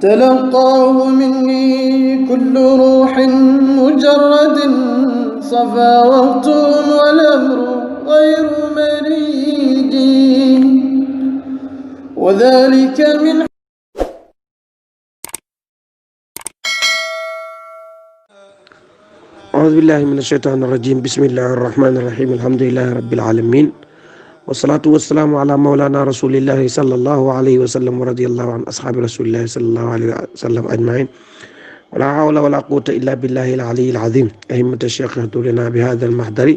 تلقاه مني كل روح مجرد صفا وقتهم والأمر غير مريد وذلك من أعوذ بالله من الشيطان الرجيم بسم الله الرحمن الرحيم الحمد لله رب العالمين والصلاة والسلام على مولانا رسول الله صلى الله عليه وسلم ورضي الله عن أصحاب رسول الله صلى الله عليه وسلم أجمعين ولا حول ولا قوة إلا بالله العلي العظيم أئمة الشيخ اهدوا لنا بهذا المحضر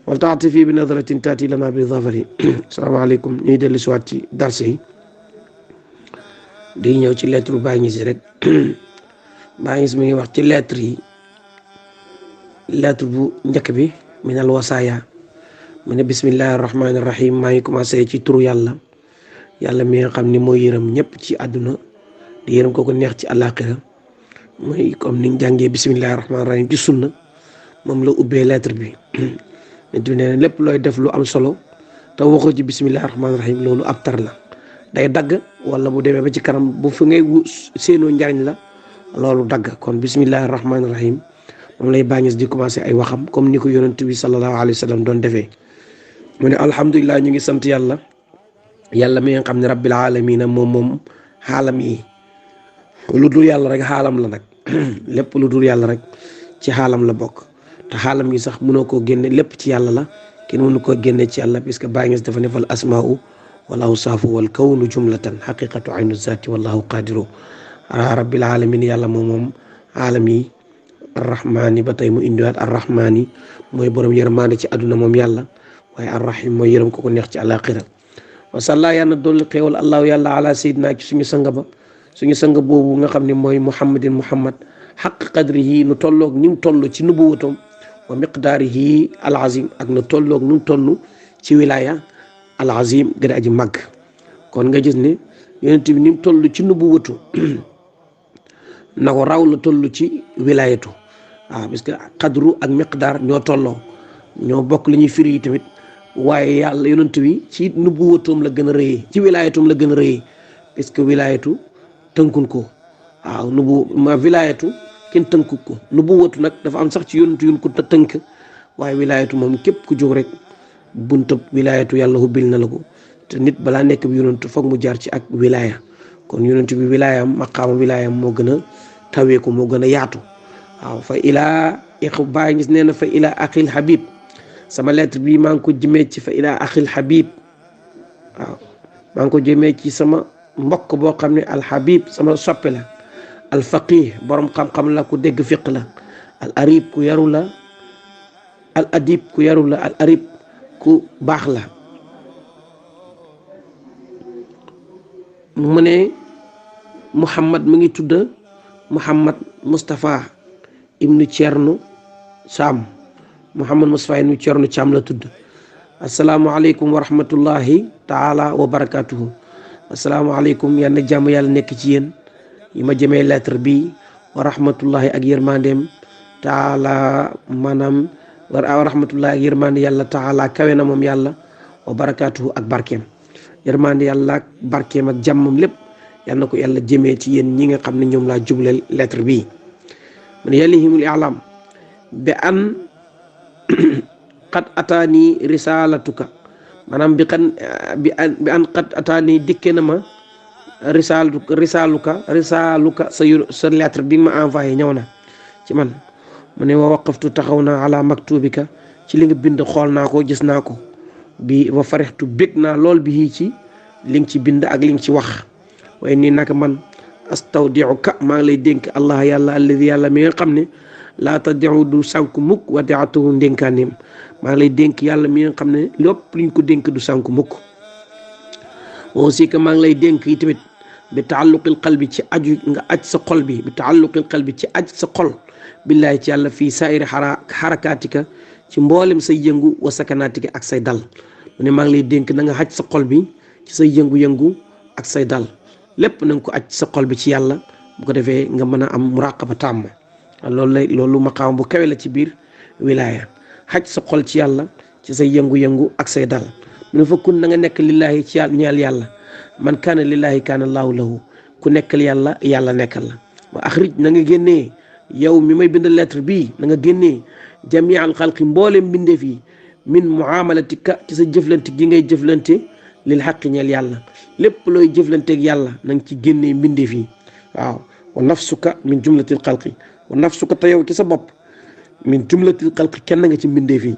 ولتعطفي بنظرة تأتي لنا بظفر السلام عليكم ñuy dellu si waat ci dars yi di ñëw ci lettre Baye Niass rek Baye Niass mi ngi wax ci lettre yi lettre bu njëkk bi minal wasaaya mu ne bismillahi rahmaani rahim maa ngi commencé ci turu yàlla mi nga xam ni mooy yërëm ñëpp ci àdduna di yërëm ko neex ci àllaaxira mooy comme niñ jàngee bismillahi rahmaani rahim ci sunna moom la ubbee lettre bi nit bi nee na lépp looy def lu am solo te waxoo ci bismillahi rahmaani rahim loolu ab tar la day dagg wala bu demee ba ci kanam bu fi ngay séenoo njariñ la loolu dagg kon bismillahi rahmaani rahim moom lay Baye Niass di commencé ay waxam comme ni ko yonent bi sallallahu alayhi wa sallam doon defee mu ne alhamdulilah ñu ngi sant yàlla mi nga xam ne rabbil alamina moom xaalam yi lu dul yàlla rek xaalam la nag lépp lu dul yàlla rek ci xaalam la bokk te xaalam yi sax mënoo koo génne lépp ci yàlla la kenn mënu koo génne ci yàlla puisque Baye Niass dafa ne fal asmaa'u wal awsaafu wal kawnu jumlatan xaqiqatu aynu zaati wallahu qadiru rabbil alamin yàlla moom xaalam yi arrahmaani ba tey mu indiwaat arrahmaani mooy borom yërmande ci àdduna moom yàlla waaye arrahim mooy yërëm ko neex ci àllaaxira wa salla yàlla dolli xéewal allahu yàlla ala sayyidina ci suñu sang boobu nga xam ne mooy muhammad xaq qadrihi nu tolloog ni mu toll ci nubuwatam wa miqdaarihi alazim ak nu tolloog ni mu toll ci wilaya alazim gën a aji màgg kon nga gis ne yonent bi ni mu toll ci nubuwatu na ko raw la toll ci wilayatu waaw parce que xadru ak miqdaar ñoo tolloo ñoo bokk li ñuy firi yi tamit waaye yàlla yonent bi ci nubuwatoom la gën a rëyee ci wilayatum la gën a rëyee parce que wilayatu tënkun ko waaw wilayatu kenn tënkul ko nubuwatu nag dafa am sax ci yonent yun ko tënk waaye wilayatu moom képp ku jóg rek buntab wilayatu yàlla hubbil na la ko te nit balaa nekk bi yonent foog mu jaar ci ak wilaya kon yonent bi wilaayam maqaama wilaayam moo gën a tawee ko moo gën a yaatu waaw fa ilaa Baye Niass nee na fa ilaa axil habib sama lettre bi maa ngi ko jëmee ci fa ilaa axil habib waaw maa ngi ko jëmee ci sama mbokk boo xam ne al habib sama soppe la al faqih borom xam-xam la ku dégg fiq la al arib ku yaru la al adib ku yaru la al arib ku baax la mu ne Muhammad mu ngi tudd Muhammad Moustapha ibnu Thierno Thiam Muhammad Moustapha ibnu Thierno Thiam la tudd asalaamualeykum wa rahmatullahi taala wa barakatuhu asalaamualeykum yal na jàmm yàlla nekk ci yéen yi ma jëmee lettre bi wa rahmatullahi ak yërmandeem taala maanaam wa rahmatullahi ak yërmande yàlla taala kawe na moom yàlla wa barakatuhu ak barkeem yërmande yàlla ak barkeem ak jàmmam lépp yal na ko yàlla jëmee ci yéen ñi nga xam ne ñoom laa jubleel lettre bii mu ne yalihimul i'lam bi an qad ataani risalatuka maanaam bi an qad ataani dikke na ma risaluka sa lettre bi nga ma envoyé ñëw na ci man mu ne wa waqaftu taxaw naa ala maktubika ci li nga bind xool naa ko gis naa ko bi wa farixtu bég naa lool bi ci li nga ci bind ak li nga ci wax waaye nii naka man astawdiuka maa ngi lay dénk allah yàlla alladi yàlla mi nga xam ne laa tadiu du sànku mukk wadiatuhu ndénkaaneem maa ngi lay dénk yàlla mi nga xam ne lépp luñ ko dénk du sànku mukk aussi que maa ngi lay dénk yi tamit bi taalluqil qalbi ci aju nga aj sa xol bi bi taalluqil qalbi ci aj sa xol billahi ci yàlla fii saa'iri xarakaatika ci mboolem say yëngu wa sakanaatika ak say dal mu ne maa ngi lay dénk na nga aj sa xol bi ci say yëngu-yëngu ak say dal lépp na nga ko aj sa xol bi ci yàlla bu ko defee nga mën a am muraqaba tàmm loolu maqaam bu kawe la ci biir wilaya xaj sa xol ci yàlla ci say yëngu-yëngu ak say dal mu ne fa kun na nga nekk lillaahi ci ñeel yàlla man kaana lillaahi kaana allaahu lahu ku nekkal yàlla yàlla nekkal la. wa axrij na nga génnee yow mi may bind lettre bii na nga génnee jamii al xalqi mboolem mbindeef yi min muamalatika ci sa jëflante gi ngay jëflante lil xaqi ñeel yàlla lépp looy jëflanteeg yàlla na nga ci génnee mbindeef yi waaw. wa nafsuka min jumlatil xalqi wa nafsuka te yow ci sa bopp min jumlatil xalqi kenn nga ci mbindeef yi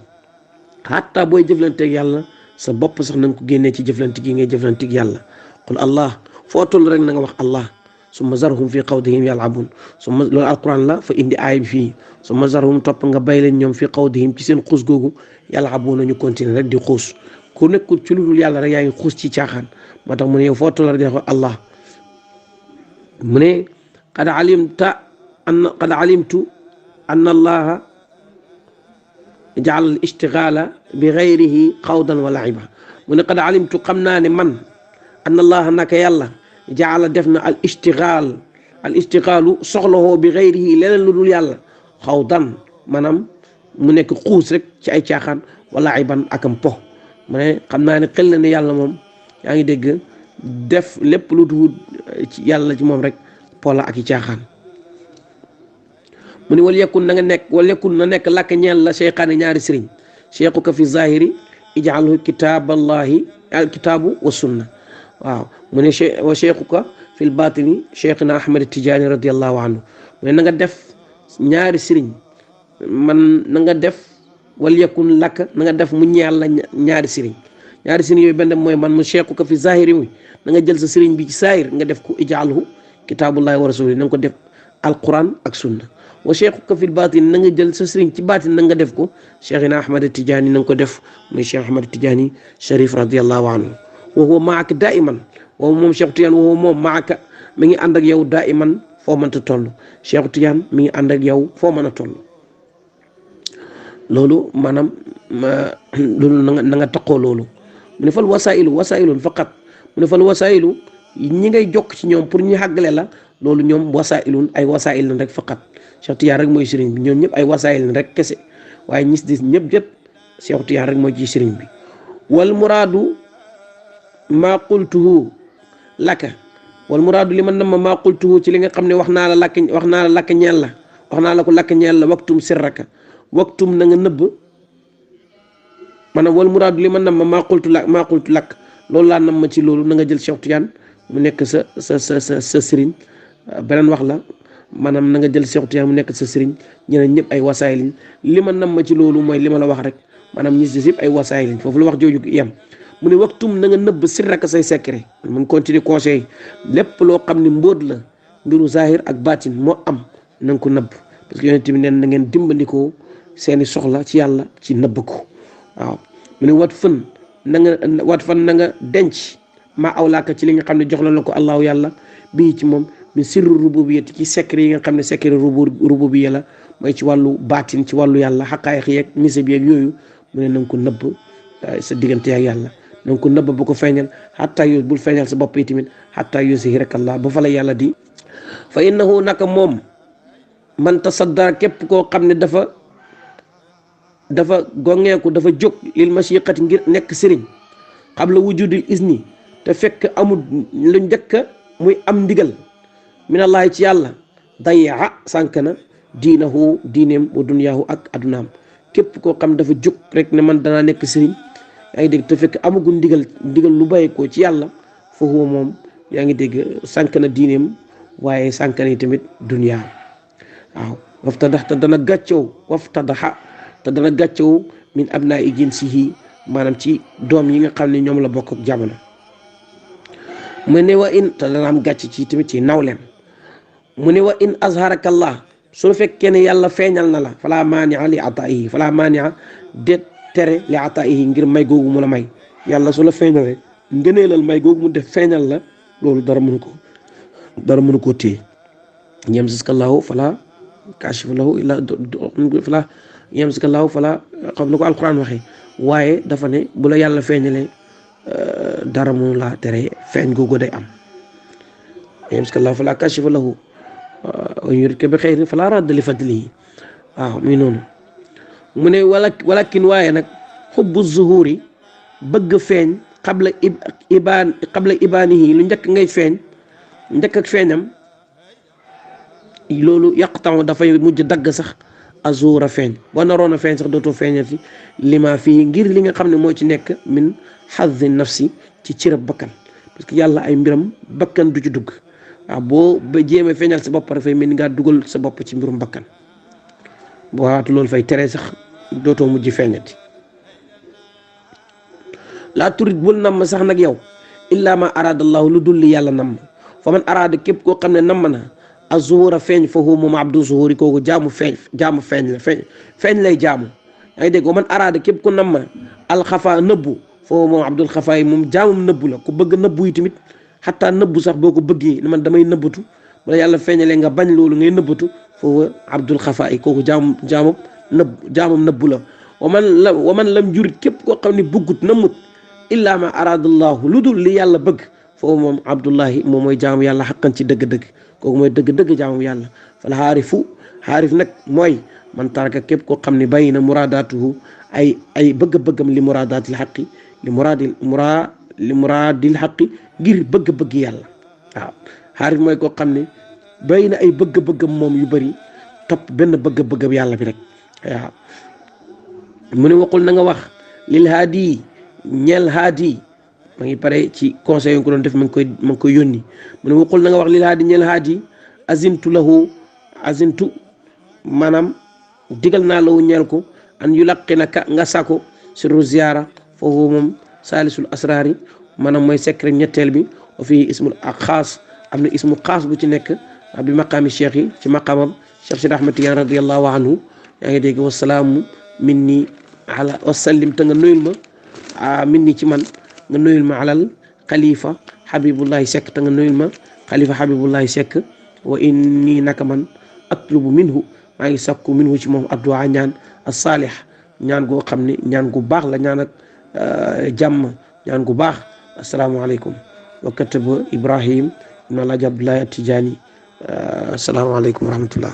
xatta booy jëflanteeg yàlla sa bopp sax na nga ko génnee ci jëflante gi ngay jëflanteeg yàlla. qul allah foo toll rek na nga wax allah summa zarhum fi qawdihim yal'abun summa loolu alquran la fa indi aay bi fii summa zarhum topp nga bay leen ñoom fi qawdihim ci seen xuus googu yal'abun nañu continuer rek di xuus ku nekkul ci lu dul yàlla rek yaa ngi xuus ci caaxaan moo tax mu ne yow foo toll rek di wax allah. mu ne qad alimtu anna allaha ja'ala al ishtighala bi ghayrihi qawdan wa la'iba mu ne qad alimtu xam naa ne man anna allaha naka yàlla jaala def na al istigaalu soxlawoo bi ghayrihi leneen lu dul yàlla xawdan maanaam mu nekk xuus rek ci ay caaxaan wala ay ban akam po. mu ne xam naa ne xel na ne yàlla moom yaa ngi dégg def lépp lu dul ci yàlla ci moom rek po la ak i caaxaan. mu ne wal yakun na nga nekk wal yakun na nekk lakk ñeel la cheikhaani ñaari sëriñ cheikhuka fi zahiri ij'alhu kitaaballahi al kitaabu wa sunna waaw. mu ne wa cheikhuka fil batini cheikhina ahmad tijaani radiallahu anhu mu ne na nga def ñaari sëriñ man na nga def wal yakun lakk na nga def mu ñeel la ñaari sëriñ yooyu benn mooy man mu cheikhuka fi zahiri mi na nga jël sa sëriñ bi ci zahir nga def ko ij'alhu kitaabullahi wa rasuli na nga ko def alquran ak sunna. wa cheikhuka fil batin na nga jël sa sëriñ ci batin na nga def ko cheikhina ahmad tijaani na nga ko def muy cheikh ahmad tijaani sharif radiallahu anhu wa huwa maaka daiman wa moom cheikh Tidiane wa huwa moom maaka mi ngi ànd ak yow daiman foo mënta toll cheikh Tidiane mi ngi ànd ak yow foo mën a toll. loolu maanaam loolu na nga taqoo loolu. mu ne fal wasailun faqat mu ne fal wasailu ñi ngay jokk ci ñoom pour ñu xàggale la loolu ñoom wasailun ay wasail lañ rek faqat cheikh Tidiane rek mooy sëriñ bi ñoom ñëpp ay wasail lañ rek kese waaye ñis dis ñëpp jët cheikh Tidiane rek mooy ci sëriñ bi. wal muraadu maa qultuhu laka wal muraadu li man nama maa qultuhu ci li nga xam ne wax naa la lakk ñeel la wax naa la ko lakk ñeel la waktum sirraka waktum na nga nëbb maanaam wal muraadu li man nama maa qultu lakk loolu laa nam ma ci loolu na nga jël Cheikh Tidiane mu nekk sa sëriñ beneen wax la maanaam na nga jël Cheikh Tidiane mu nekk sa sëriñ ñeneen ñëpp ay wasaay liñ li ma nam ma ci loolu mooy li ma la wax rek maanaam ñi si yëpp ay wasaay liñ foofu la wax jooju yem. mu ne waxtum na nga nëbb sirraka say secret mun continuer conseil lépp loo xam ne mbóot la mbiru zahir ak batin moo am na nga ko nëbb parce que yonent bi neen na ngeen dimbandikoo seeni soxla ci yàlla ci nëbb ko waaw. mu ne wat fan na nga denc maa awlaaka ci li nga xam ne jox la ko allahu yàlla bii ci moom min sirru rububiyyati ci secret yi nga xam ne secret rububiyya la mooy ci wàllu batin ci wàllu yàlla xaqaayiq yeeg nisab yeeg yooyu mu ne na nga ko nëbb sa diggante ak yàlla na nga ko nëbb bu ko feeñal xataa yu bul feeñal sa bopp yi tamit xataa yuzhiraka Allah ba fa la yàlla di. fa innahu naka moom man tasaddara képp koo xam ne dafa gongeeku dafa jóg lil mashiqati ngir nekk sëriñ qabla wujudil izni te fekk amul lu njëkk muy am ndigal minallahi ci yàlla dayya sànk na diineem wa dunyaahu ak adunaam. képp koo xam dafa jóg rek ne man danaa nekk sëriñ yaa ngi dégg te fekk amagul ndigal lu bàyyeekoo ci yàlla foofu moom yaa ngi dégg sànk na diineem waaye sànk na tamit duniyaa waaw. waftadax te dana gàccew min abnaa'i jinsihi maanaam ci doom yi nga xam ne ñoom la bokk ak jamono. mu ne wa in te dana am gàcc ci tamit ci nawleem. mu ne wa in azharaka Allah su fekkee ne yàlla feeñal na la fala maania li ataihi fala maania de tere li ataihi ngir may googu mu la may yàlla su la feeñalee ngëneelal may googu mu def feeñal la loolu dara mënu ko téye yamsaka llaahu fala kaashifa lahu illa fala yamsaka llaahu fala xam na ko alquran waxee waaye dafa ne bu la yàlla feeñalee dara mënu laa tere feeñ googu day am yamsaka llaahu fala kaashifa lahu wa yuridka bi xayrin falaa radda li fadlihi waaw muy noonu. mu ne walakin waaye nag xubbu zuhuri bëgg feeñ qabla ibaanihi lu njëkk ngay feeñ njëkk ak feeñam loolu yàqtaw dafay mujj dagg sax azura feeñ boo naroon a feeñ sax dootoo feeñati lima fii ngir li nga xam ne moo ci nekk min xaddi nafsi ci cërëb bakkan parce que yàlla ay mbiram bakkan du ci dugg waaw boo ba jéemee feeñal sa bopp dafay mel ni ngaa dugal sa bopp ci mbirum bakkan boo waatu loolu fay tere sax dootoo mujj feeñati laa turit bul namm sax nag yow illa ma arada allahu lu dul li yàlla namm fa man araada képp koo xam ne namm na azuhura feeñ fa hu moom abdu zuhuri kooku jaamu feeñ la feeñ lay jaamu yaa ngi dégg wa man araada képp ku namm alxafa nëbbu fa hu moom abdul xafa yi moom jaamum nëbbu la ku bëgg nëbbu yi tamit xataa nëbbu sax boo ko bëggee man damay nëbbatu bala yàlla feeñalee nga bañ loolu ngay nëbbatu fa huwa abdul xafa yi kooku jaamum nëbbu la wa man lam jurit képp koo xam ne bëggut nëmmut illa ma aradallahu lu dul li yàlla bëgg foofu moom abdullahi moom mooy jaamu yàlla xaqan ci dëgg-dëgg kooku mooy dëgg-dëgg jaamu yàlla fal xaarif nag mooy man taraka képp koo xam ne bàyyi na muraadaatuhu ay bëgg-bëggam li muraadaatil xaqi li muraadil xaqi ngir bëgg-bëgg yàlla waaw xaarif mooy koo xam ne bàyyi na ay bëgg-bëggam moom yu bëri topp benn bëgg-bëggam yàlla bi rek waaw mu ne waxul na nga wax lil haadi ñeel haadi ma ngi pare ci conseil yi ko doon def ma ngi koy yónni mu ne waxul na nga wax lil haadi ñeel haadi azintu maanaam digal naa lawu ñeel ko an yulaqinaka nga sako sirru ziyaara foofu moom saalisul asraari maanaam mooy secret ñetteel bi wa fii ismul ak xaas am na ismu xaas bu ci nekk bi maqaami cheikh yi ci maqaamam cheikh Sidi Ahmad Tijaan radiyallahu anhu yaa ngi dégg wasalaamu minni ala wasallim te nga nuyul ma minni ci man nga nuyul ma alal xalifa Habibullahi Seck te nga nuyul ma xalifa Habibullahi Seck wa inni naka man atlubu minhu maa ngi sakku minhu ci moom addu'a ñaan as-saalih ñaan goo xam ne ñaan gu baax la ñaan ak jàmm ñaan gu baax asalaamaaleykum wa kataba Ibrahim ibn Alhaji Abdoulaye At-Tidjani asalaamaaleykum wa rahmatullah